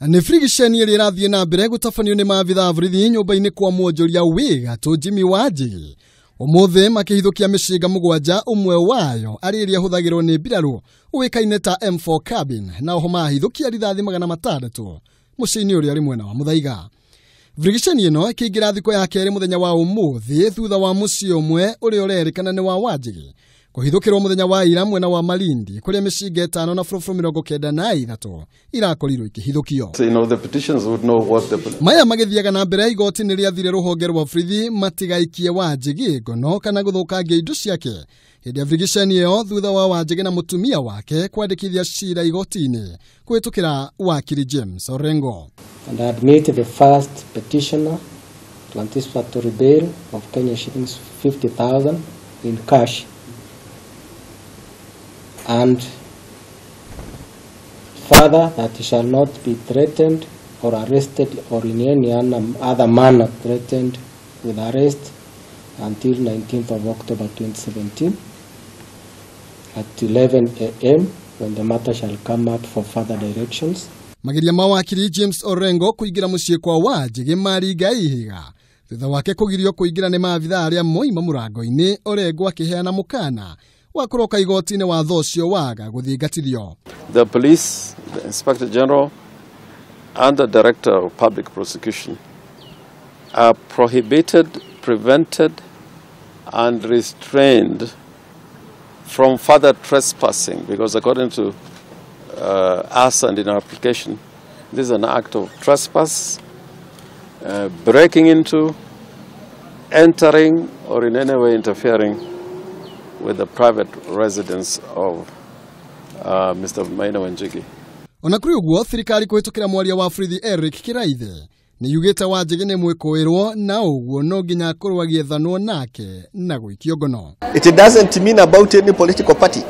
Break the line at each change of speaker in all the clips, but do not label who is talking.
Nĩ birigiceni ĩrĩa ĩrathiĩ na mbere gũtabanio nĩ maabitha a borithi nyũmba-inĩ kwa mwonjoria wĩ gatũ Jimmy Wanjigi. Ũmũthĩ makĩhithũkia mĩcinga 7 ũmwe wayo arĩ ĩrĩa ĩhũthagĩrwo nĩ mbirarũ ũĩkaine ta M4 cabin, na oho mahithũkia rithathi 600 mũciĩ-inĩ ũrĩa ũrĩ mwena wa Muthaiga. Birigiceni ĩno ĩkĩingĩra thikũ ya kerĩ mũthenya wa ũmũthĩ thutha wa mũciĩ ũmwe ũrĩa ũrerĩkana nĩ wa Wanjigi kũhithũkĩrwo mũthenya wa ira mwena wa Malindi kũrĩa mĩcinga 5 na buroburo 93 irakorirwo ikĩhithũkio.
The petitions would know what the
Maya magĩthiaga na mbere igoti nĩ rĩathire rũhonge rwa borithi matigaikie Wanjigi ngono kana gũthũkangia indo ciake hĩndĩ ya birigiceni ĩyo thutha wa Wanjigi na mũtumia wake kwandĩkithia cira igoti-inĩ kũhĩtũkĩra wakiri James Orengo.
And admit the first petitioner to anticipatory bail of Kenya shillings 50,000 in cash and further that he shall not be threatened or arrested or in any other manner threatened with arrest until 19th of October 2017 at 11 a.m. when the matter shall come up for further directions.
Mageria ma wakiri James Orengo kũingĩra mũciĩ kwa Wanjigi maringa ihiga thutha wake kũgirio kũingĩra nĩ maabitha arĩa moima mũrango-inĩ. Orengo akĩheana mũkana wa kũroka igoti-inĩ watho ũcio waga gũthingatithio.
The police, the Inspector General and the Director of Public Prosecution are prohibited, prevented and restrained from further trespassing because according to us and in our application, this is an act of trespass, breaking into, entering or in any way interfering with the private residence of Mr. Maina Wanjigi.
Ona kũrĩ ũguo thirikari kũhĩtũkĩra mwaria wa borithi Eric Kiraithe nĩ yugĩte Wanjigi nĩ mwĩkũĩrwo na ũguo no nginya akorwo agĩethanwo nake na gũikio ngono.
It doesn't mean about any political party.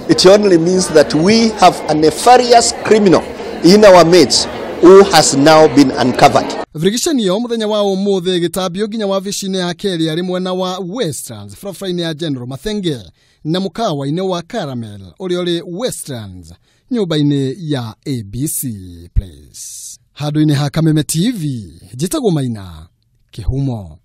It only means that we have a nefarious criminal in our midst who has now been uncovered.
Birigiceni ĩyo mũthenya wa ũmũthĩ ĩgĩtambio nginya wabici-inĩ ya kerĩ arĩ mwena wa Westlands barabara-inĩ ya General Mathenge na mũkawa-inĩ wa Caramel ũrĩa ũrĩ Westlands nyũmba-inĩ ya ABC Place. Handũ-inĩ ha Kameme TV njĩtagwo Maina Kĩhumo.